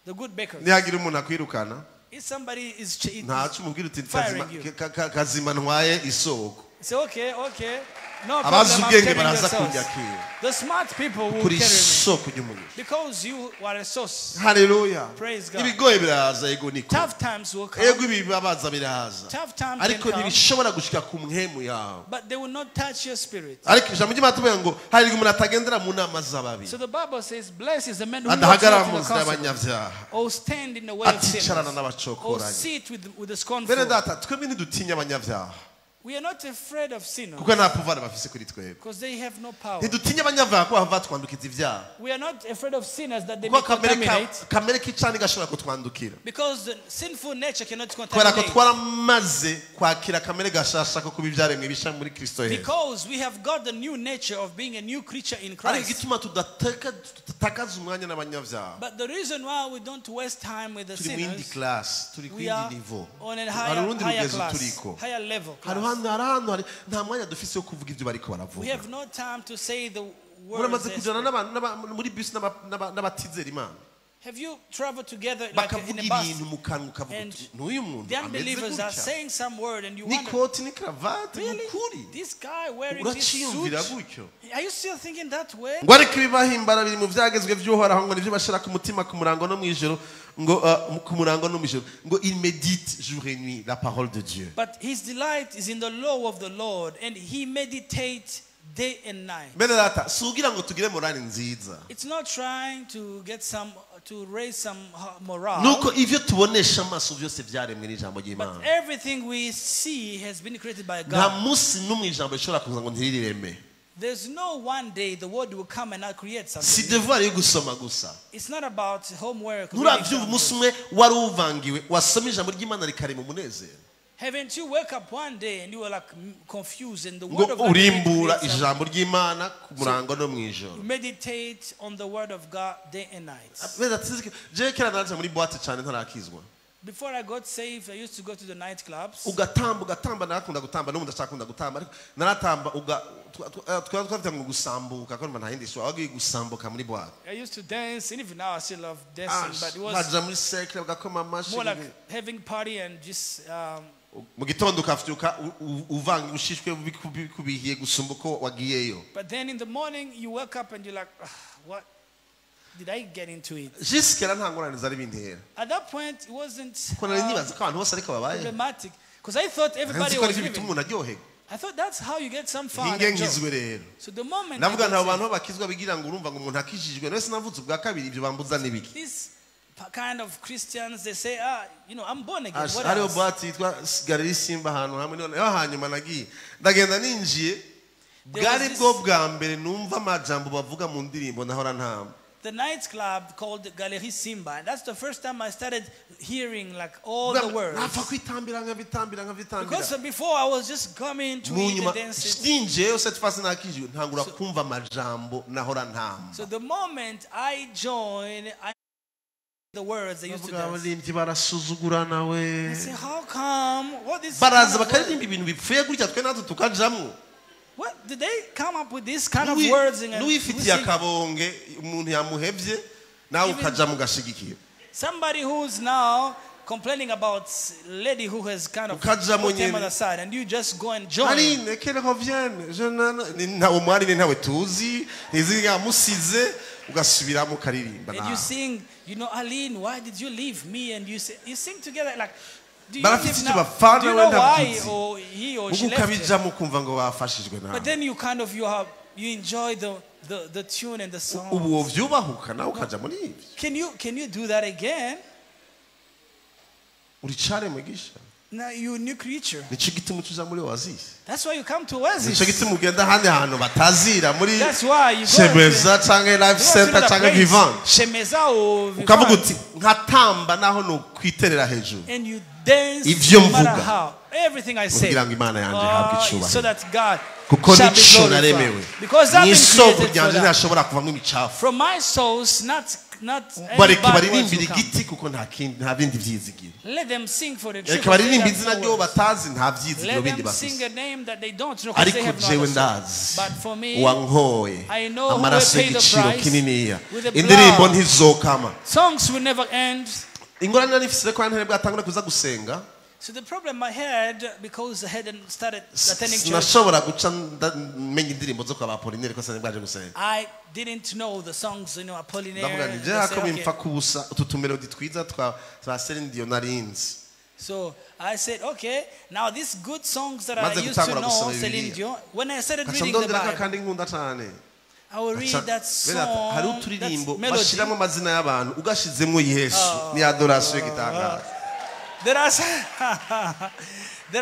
the good bakers. Nihagira umuntu akwirukana, If somebody is ntaco umubwira uti firing you. kazima ntwaye isoko. Say, okay, okay. No problem. Abazi I'm ubwenge carrying the baraza source. kunyakira. The smart people will Kuri carry me. isoko ry'umugisha. Because you are a source. Haleluya. Praise God. Ibigoye biraza, ego niko. Tough times will come. Ego ibibabaza biraza. Tough times can Ariko come. ntibishobora gushika ku mpwemu yawe. But they will not touch your spirit. Ariko ijambo ry'Imana tubwira ngo hari umuntu atagendera mu nama z'ababi. So the Bible says, blessed is the man who walks Adahagarara not mu in the nzira counsel, y'abanyabyaha. or stand in the way of Aticarana sinners, or n'abacokoranyi. sit with the scornful. Bene data, twebwe ntidutinya abanyabyaha. We are not afraid of sinners Kuko nta pouvoir bafise kuri twebwe. because they have no power. Ntidutinya abanyabyaha ko bava batwandukiza ibyaha. We are not afraid of sinners that they may Kuko kamere ka- contaminate, kamere k'icani gashobora kutwandukira. because the sinful nature cannot Kubera ko contaminate. twaramaze kwakira kamere gashasha ko kuba ibyaremwe bisha muri Kristo Yesu. Because we have got the new nature of being a new creature in Ariko Christ. igituma tudatakaza umwanya n'abanyabyaha. But the reason why we don't waste time with the Turi mu yindi sinners, class, turi ku we yindi are niveau. on a Hari higher, urundi higher rugezo class, turiko. higher level Hari class. ahantu hari ahantu hari nta mwanya dufise wo kuvuga ibyo bariko We baravuga. have no time to say the words. Muramaze they kujana speak. muri bus n'abatizera Imana. Have you traveled together like in Bakavuga a bus? ibintu mu kanwa ukavuga And uti n'uyu muntu The ameze unbelievers are gutya. saying some word and you wonder, N'ikoti n'ikaravati really? n'ukuri. This guy wearing this Uraciyumvira suit? gutyo. Are you still thinking that way? Ngo ariko ibibahimbara biri mu byagezwe by'Uhoraho ngo nibyo bashira ku mutima ku murango no mu ijoro ngo ku murango no mu ijoro ngo il médite jour et nuit la parole de Dieu. But his delight is in the law of the Lord, and he meditates day and night. Bene data, si ugira ngo tugire morale nziza. It's not trying to get some to raise some morale. Nuko ivyo tubonesha amaso byose byaremwe n'ijambo But ry'Imana. everything we see has been created by Nta God. munsi n'umwe ijambo rishobora kuza ngo ntirireme. There's no one day the word will come and not create Si something. devoir yo gusoma gusa. It's not about homework. Reading Nturavyumva umunsi something. umwe wari uvangiwe wasoma ijambo ry'Imana rikarema umunezero. Haven't you wake up one day and you were like confused and the Ngo word of God came to urimbura create something? ijambo ry'Imana ku murango no mu ijoro. Meditate on the word of God day and night. Bene data, jewe kera naraja muri boîte cyane ntarakizwa. Before I got saved, I used to go to the nightclubs. Ugatamba ugatamba narakunda gutamba n'ubu ndacakunda gutamba ariko naratamba uga twaba twavuga ngo gusambuka ko nta yindi shwa wagiye gusambuka muri boîte. I used to dance, and even now I still love dancing, but it was Baja muri cercle bagakoma amashi. more like having party and just Mu gitondo ukavyuka uvanga ushishwe bikubihiye gusumba uko wagiyeyo. But then in the morning you wake up and you're like, what did I get into it? Jisikera nta ngorane zari bintera. At that point it wasn't Ko nari nibaza ko abantu bose ariko babaye. problematic because I thought everybody Nzi ko was arivyo bituma living. umuntu aryoherwa. I thought that's how you get some fun. Hinge And joy. nkizwe rero. So the moment I Navuga got nta saved, bantu bakizwa bigira ngo urumva ngo umuntu akijijwe none sinavutse ubwa kabiri ibyo bambuza nibiki. these kind of Christians, they say, you know, I'm born again. What Hariho else? boîte yitwa Galerie Simba ahantu hamwe niho hanyuma nagiye ndagenda ninjiye bwari bwo bwa mbere numva amajambo bavuga mu ndirimbo nahora ntamba. The nightclub called Galerie Simba. And that's the first time I started hearing like all the words. Napfa kwitambira nkabitambira nkabitambira. Because before I was just coming to Mu eat nyuma and dance. ninjiyeyo cette fois nakijijwe ntangura kumva amajambo nahora ntamba. So the moment I joined, I the words they used to Bavuga dance. abaririmbyi barasuzugurana we. I say, how come? What is Baraza bakaririmba ibintu bipfuye gutya twe natwe tukajamwo. What did they come up with this kind of words? And N'uwifitiye akabonge umuntu yamuhevye nawe ukaja mugashigikira. Somebody who's now complaining about lady who has kind of Ukaja put them mwenyewe. on the side, and you just go and join. Aline qu'elle revienne. Je ntawe mwari ntawe tuzi ntizi yamusize ugasubiramo ukaririmba And you nawe. sing, you know, Aline, why did you leave me? And you say, you sing together like, do you Barafite live icyo now? bapfana Do you know wenda why mbyutse. or he or Ubwo she left? You? ukabijamo ukumva ngo bafashijwe nawe. But then you kind of you enjoy the tune and the song. Ubu wovyubahuka nawe ukaja muri ivyo. Can you do that again? Uri caremwe gisha. Now you're a new creature. Nico gituma uja muri Oasis. That's why you come to Oasis. Nico gituma ugenda ahandi hantu batazira muri That's why you go Shemeza canke Life You go to Center another canke place, Vivant. Shemeza or Ukavuga Vivant. uti nkatamba naho nukwiterera hejuru. And you dance Ivyo no matter mvuga. how. Everything I say. Kugira ngo Imana yanje ihabwe icubahiro. So that God Kuko shall be nico glorified. naremewe. Because I've been Mw'isoko created for ryanje that. ntashobora kuvamwo imicafu. From my source, not any Bareke bad words baririmbire will come. igiti kuko nta kindi nta bindi vyizigiro. Let them sing for the truth. Reka baririmbe izina ry'uwo batazi nta vyizigiro Let bindi them sing bafise. a name that they don't know because they Ariko have no jewe other song. ndazi But for me, uwankoye I know who amaraso will pay the y'igiciro price kininiya. with the Indirimbo blood. ntizokama. Songs will never end. Ingorane nari mfise ko ntari bwatangure kuza gusenga. So the problem I had, because I hadn't started attending church, Sinashobora guca menya indirimbo zo kwa ba Apollinaire ko sinari bwaje gusenga. I didn't know the songs, Ndavuga Apollinaire. nti They byera say, ko okay. bimfa kubusa utu tumelodi twiza twa Celine Dion narinzi. So I said, okay, now these good songs that I Maze used to gutangura know, gusoma Celine Bibiliya. Dion, when I started Nkaca reading the ndondera ka Bible, kandi nkunda cane. I will read Nkaca- that bene ati, hariho song, uturirimbo that melody. bashiramo amazina y'abantu ugashizemwo Yesu ni adoration y'igitangaza. There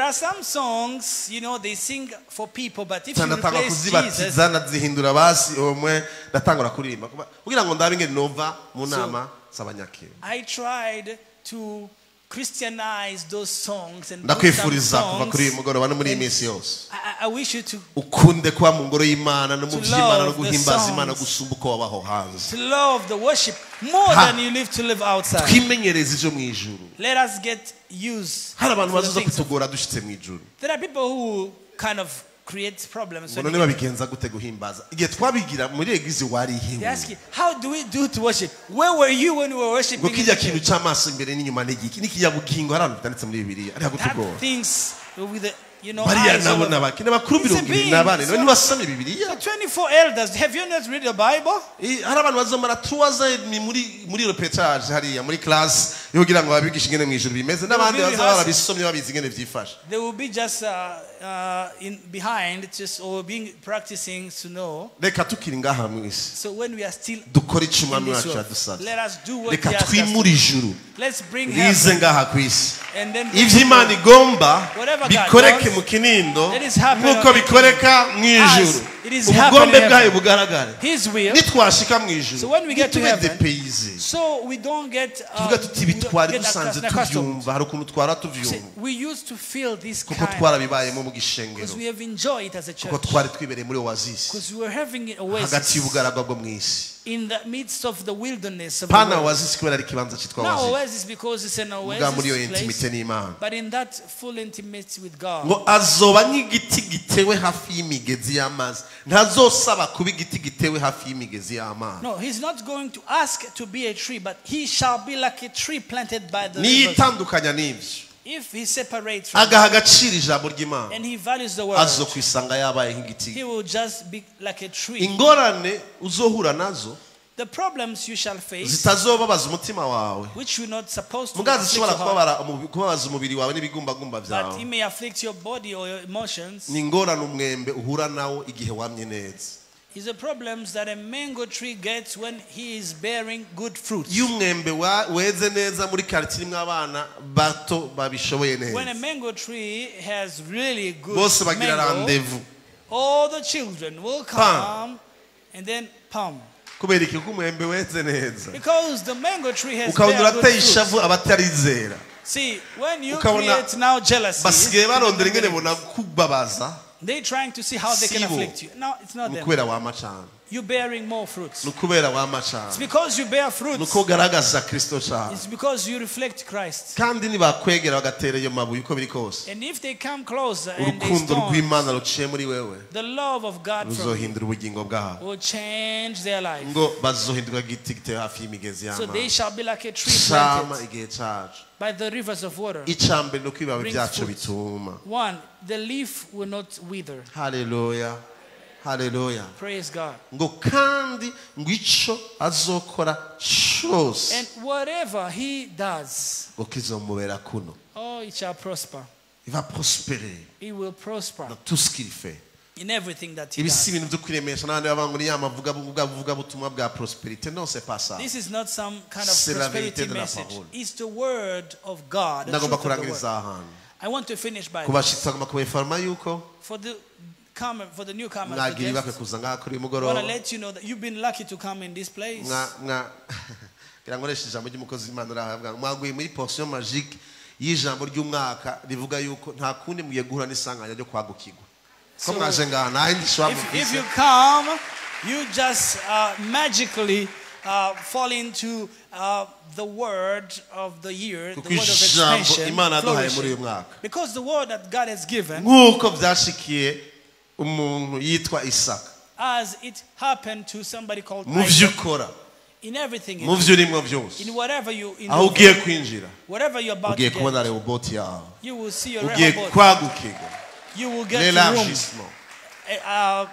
are some songs, they sing for people, but if you Ndatangura replace Jesus, kuzibatiza ndazihindura basi umwe ndatangura kuririmba kugira ngo ndabe ingene nova mu nama z'abanyakiro. I tried to Christianize those songs and put some Ndakwifuriza kuva kuri uyu songs. mugoroba no muri iyi minsi yose I wish you to ukunde kuba mu ngoro y'Imana no mu To by'Imana no love the guhimbaza Imana songs. gusumba uko wabaho hanze. to love the worship more Ha. than you live to live outside. Twimenyereze ivyo mu ijuru. Let us get used Hari abantu to the bazoza things. kutugora dushitse mu ijuru. There are people who kind of create problems. Ngo When none babigenza gute guhimbaza? Igihe twabigira muri eglise wari they hewe. ask you, how do we do to worship? Where were you when we were Ngo worshiping? in kijya the kintu church? c'amaso imbere n'inyuma n'igiki n'ikinyabugingo hari ahantu bitanditse muri Bibiliya ari That kutugora. things with the, Bariya eyes nabo all over. n'abakene bakuru It's a mirongo ibiri being. na bane none So- ntibasomye Bibiliya. The 24 elders, have you not read the Bible? Hari abantu bazomara 3 ans muri repetage hariya muri class yo kugira ngo babigishe ingene mu ijuru bimeze n'abandi They will be baza rehearsing. barabisomye babizi ingene vyifashe. They will be just in behind, just or being practicing to know. Reka tukiri ngaha mu isi So when we are still dukore ico in umwami this wacu world, yadusavye. let us do what Reka he asked us to twimure do. ijuru Let's bring rize heaven ngaha ku isi. and then Ivyo Imana igomba Whatever God bikoreke wants, mu Kinindo let it happen nk'uko on the bikoreka mu ijuru. As it is Ubugombe happening in bwayo heaven. bugaragare. His will. Nitwashika mu ijuru So when we get to ntitube heaven, depaysé. So we don't get, Tuvuga tuti we ibi don't twari get dusanze accustomed. tuvyumva hari ukuntu twara See, tuvyumva we used to feel this kuko kind twarabibayemo mu gishengero because we have enjoyed it as a kuko church. twari twibereye muri oasis Because we were having an hagati oasis y'ubugaragwa bwo mu isi. in the midst of the wilderness of the Pana world. oasis kubera ari ikibanza cyitwa Not oasis oasis because it's an muga muri iyo oasis intimite place, n'Imana. but in that full intimacy with God. Ngo azoba nk'igiti gitewe hafi y'imigezi y'amazi ntazosaba kuba igiti gitewe hafi y'imigezi y'amazi. No, he's not going to ask to be a tree, but he shall be like a tree planted by the rivers. Niyitandukanya n'ibyo If he separates from agaha agaciro ijambo ry'Imana and he values the word, azokwisanga yabaye nk'igiti. he will just be like a tree. Ingorane uzohura nazo The problems you shall face, zitazobabaza umutima wawe which you're not supposed to mugazi afflict zishobora your heart, kubabaza umubiri wawe n'ibigumbagumba but byawe it may afflict your body or your emotions, ni ingorane umwembe uhura nawo igihe wamye neza. is the problems that a mango tree gets when he is bearing good fruits. Iyo umwembe weze neza muri quartier imwe abana bato babishoboye When a neza mango tree has really good bose bagira mango, rendezvous all the children will come and then palm. kubera iki? Kuko umwembe weze neza Because the mango tree has ukabona bear good urateye fruits. ishavu abatarizera. See, when you Ukabona create now jealousy, basigaye barondera ingene bona kubabaza they trying to see how they can Sibo. afflict you. No, it's not ni them. ukubera wama cane You're bearing more fruits. ni ukubera wama It's cane because you bear ni fruits. uko ugaragaza Kristo cane It's because you reflect Christ. kandi nibakwegera bagatera iyo mabuye uko biri kose And if they come closer and they urukundo stone, rw'Imana ruciye muri wewe the love of God from you ruzohindura ubugingo bwabo will change their life. ngo bazohinduka igiti gitewe hafi y'imigezi So they y'amazi shall be like a tree cama planted igihe cacu. by the rivers of water. Ica mbere ni uko ibibabi Brings byacu fruit. bituma. One, the leaf will not wither. Haleluya, haleluya. Praise God. Ngo kandi ngo ico azokora cose And whatever he does, ngo kizomubera kuno. oh, it shall prosper. Il va prospérer He will prosper dans tout ce qu'il fait. in everything that he Ibi si does. ibintu byo kwiremesha n'abandi bavuga ngo ni ya mavuga buvuga butumwa bwa prosperité. Non, c'est pas ça. This is not some kind of C'est la vérité prosperity de la message. parole. It's the word of God. The Ndagomba truth of the word. kurangiriza aha hantu. I want to finish by Ku bashitsi bagomba kubainforma yuko for the for the newcomers, the mwagira ibakwe guests, kuza ngaha kuri uyu I want mugoroba. to let you know that you've been lucky to come in this place. Ngira nkoreshe ijambo ry'umukozi w'Imana uri aha, avuga ngo mwaguye muri portion magique y'ijambo ry'umwaka rivuga yuko nta kundi mugiye guhura n'isanganya ryo kwagukirwa. Ko So, mwaje ngaha nta yindi shobora If mufise. you come, you just magically fall into the word of the year, the Kuko word of ijambo expansion, Imana yaduhaye muri uyu flourishing. mwaka. Because the word that God has given, Nk'uko byashikiye umuntu yitwa Isaka. as it happened to somebody called Mu Isaac, byo ukora In everything you Mu do. vyo urimwo byose. In whatever you in Aho ugiye kwinjira. whatever you're about to Ugiye get, kubona Rehoboti yawe. you will see your Ugiye Rehoboth. kwagukirwa. You will get room, L'élargissement.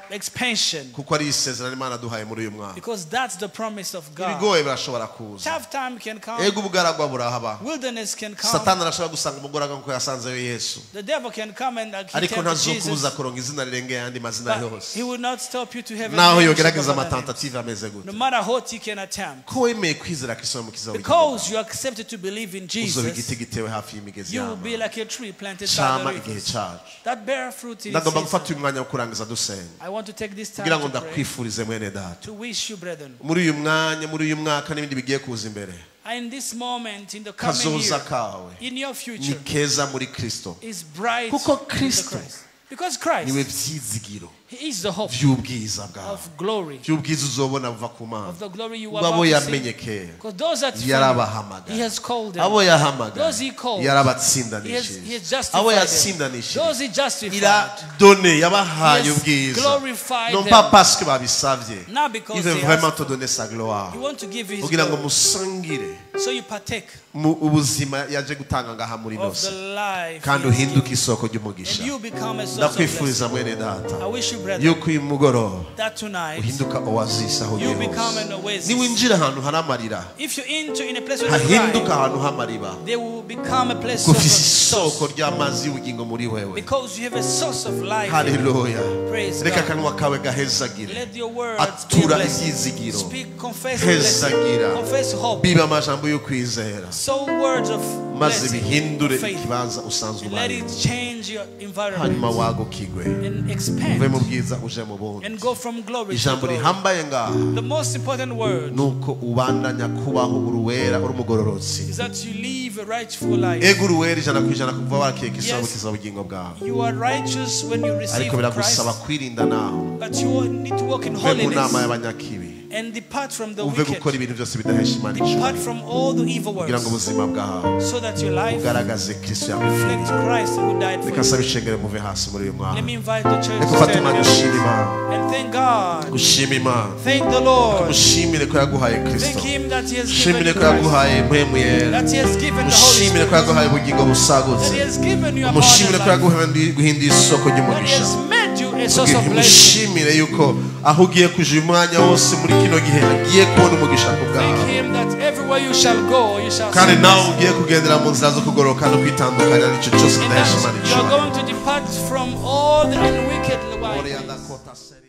Expansion, Kuko ari isezerano Imana duhaye muri uyu mwaka. because that's the promise of God. Ibigoye birashobora kuza. Tough time can come, Ego ubugaragwa burahaba. wilderness can come, Satani arashobora gusanga umugore nkuko yasanzeyo Yesu. the devil can come and he Ariko tempt ntazokubuza Jesus, kuronka izina rirengeye ayandi mazina but yose. he will not stop you to have a Naho name yogerageza above other names. amatentative ameze No gute. matter what he can attempt, Ko wemeye kwizera Kristo mukiza w'ubugingo because you accepted to believe in uzoba Jesus, igiti gitewe hafi y'imigezi you will be y'amazi. like a tree planted by Cama the igihe rivers cacu. that bear fruit in its Ndagomba gufata season. uyu mwanya wo kurangiza dusenga. I want to take this time Kugira ngo to pray, ndakwifurize mwene data. to wish you, brethren, Muri uyu mwanya, muri uyu mwaka n'ibindi bigiye kuza imbere. in this moment, in the coming Kazoza year, kawe in your ni future, keza muri Kristo. is bright Kuko in the Kristo Christ. Because Christ, niwe vyizigiro He is the hope vy'ubwiza bwawe. of glory, Vy'ubwiza uzobona buva ku Mana. of the glory you are Ngo abo about to see. yamenye kera Because those that follow, yarabahamagaye. He has called them. Abo yahamagaye Those he called, yarabatsindanishije. He has justified Abo them. yatsindanishije Those he justified, iradone yabahaye He has ubwiza. glorified Non them. pas parce que babisavye. Not because Il veut they vraiment asked. te donner sa gloire. He wants to give you His Kugira ngo glory. musangire So you partake mu ubuzima yaje gutanga ngaha muri of nose the life kandi He has uhinduke given. isoko ry'umugisha. And you become a source of blessing. Ndakwifuriza mwene data I wish you, brethren, yuko uyu mugoroba that tonight uhinduka oasis aho ugiye you become hose. an oasis. Niwinjira ahantu hari amarira If you enter in a place where you hahinduka cry, ahantu h'amariba they will become a place kuko of ufise isoko source. ry'amazi y'ubugingo muri wewe. Because you have a source of life. Haleluya. Praise Reka God. akanwa kawe gahezagire. Let your words be a Atura blessing. ibyizigiro. Speak, confess blessing. Hezagira. Confess hope. Biba amajambo y'ukwizera Sow words of maze blessing, bihindure faith. ikibanza usanzwe And let ubayemo. it change your Hanyuma environment wagukigwe and uve expand mu bwiza uje mu bundi. and go from glory to Ijambo glory. rihambaye ngaha The most important word nuko ubandanya kubaho uruwera uri umugororotsi. is that you live a rightful life. Ego uruwera 100% kuva wakeka Yes. isobanukiza ubugingo bwawe. You are righteous when you receive Ariko biragusaba Christ, kwirinda naho but you need to walk in uve mu nama holiness y'abanyakibi and depart from the uve wicked. gukora ibintu byose bidahesha Imana Depart icyubahiro from all the evil kugira ngo works ubuzima bwawe so that your life ugaragaze Kristo yapfiriye. reflects Christ who died for Reka you. nsaba ishengero muve hasi muri uyu mwaka. Let me invite the church Reka to ufate stand umwanya up ushima Imana. and thank God. Ushima Imana. Thank the Lord. Ushimire ko yaguhaye Kristo. Thank Him that He has given Ushimire you ko Christ, yaguhaye mpwemu yera. that He has given the Holy Ushimire ko Spirit, yaguhaye ubugingo that busagutse. He has given you Umushimire abundant ko life, yaguhaye guhindura isoko that He ry'umugisha. has made you a source of blessing. Umushimire yuko aho ugiye kuja uyu mwanya wose muri kino gihe agiye kubona umugisha ku Thank bwawe. Him that everywhere you shall go, you shall Kandi see nawe blessing. ugiye kugendera mu nzira zo kugororoka no kwitandukanya n'icyo cyose And kidahesha Imana that you are icyubahiro. going to depart from all the unwicked ways. Oriya Dakota Seri.